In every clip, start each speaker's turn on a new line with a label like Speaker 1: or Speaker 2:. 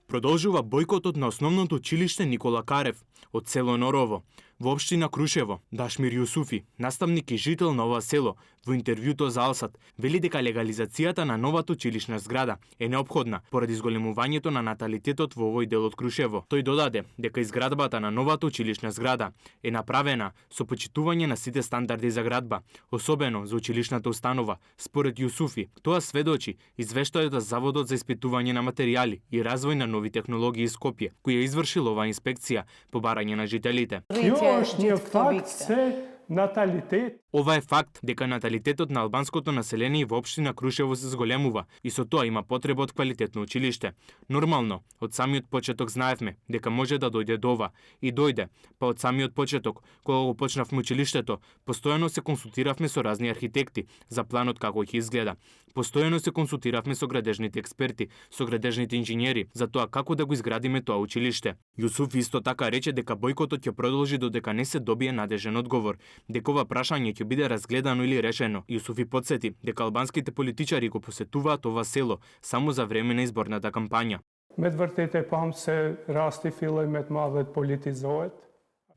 Speaker 1: Продолжува бојкотот на основното училиште Никола Карев од село Норово во општина Крушево. Дашмир Јусуфи, наставник и жител на ова село, во интервјуто за Алсат, вели дека легализацијата на новата училишна зграда е неопходна поради зголемувањето на наталитетот во овој дел од Крушево. Тој додаде дека изградбата на новата училишна зграда е направена со почитување на сите стандарди за градба, особено за училишната установа. Според Јусуфи, тоа сведочи извештајот за Заводот за испитување на материјали и развој на нови технологии из Скопје, кој ја извршил оваа инспекција по барање на жителите.
Speaker 2: Наталитет.
Speaker 1: Ова е факт дека наталитетот на албанското население во општина Крушево се зголемува и со тоа има потреба од квалитетно училиште. Нормално, од самиот почеток знаевме дека може да дојде до ова и дојде, па од самиот почеток, кога го почнавме училиштето, постојано се консултиравме со разни архитекти за планот како ќе изгледа. Постојано се консултиравме со градежните експерти, со градежните инженери за тоа како да го изградиме тоа училиште. Јусуф исто така рече дека бојкотот ќе продолжи додека не се добие надежен одговор, дека ова прашање ќе биде разгледано или решено. Јусуфи потсети дека албанските политичари го посетуваат ова село само за време на изборната кампања.
Speaker 2: Me të vërtetë e pam se rasti filloi me të madhe të politizohet.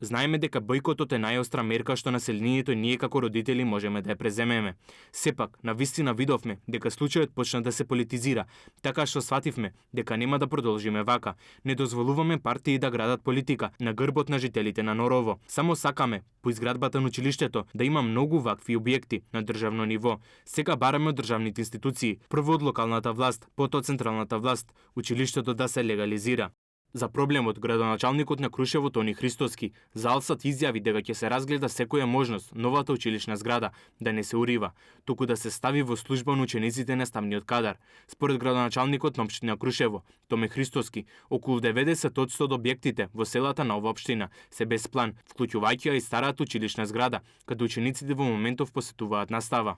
Speaker 1: Знаеме дека бојкотот е најостра мерка што населението ние како родители можеме да ја преземеме. Сепак, навистина видовме дека случајот почна да се политизира, така што свативме дека нема да продолжиме вака. Не дозволуваме партии да градат политика на грбот на жителите на Норово. Само сакаме, по изградбата на училиштето, да има многу вакви објекти на државно ниво. Сега бараме од државните институции, прво од локалната власт, потоа централната власт, училиштето да се легализира. За проблемот, градоначалникот на Крушево Тони Христоски за Алсат изјави дека ќе се разгледа секоја можност новата училишна зграда да не се урива, туку да се стави во служба на учениците наставниот кадар. Според градоначалникот на општина Крушево, Томе Христоски, околу 90% од објектите во селата на ова општина се без план, вклучувајќи и старата училишна зграда, каде учениците во моментов посетуваат настава.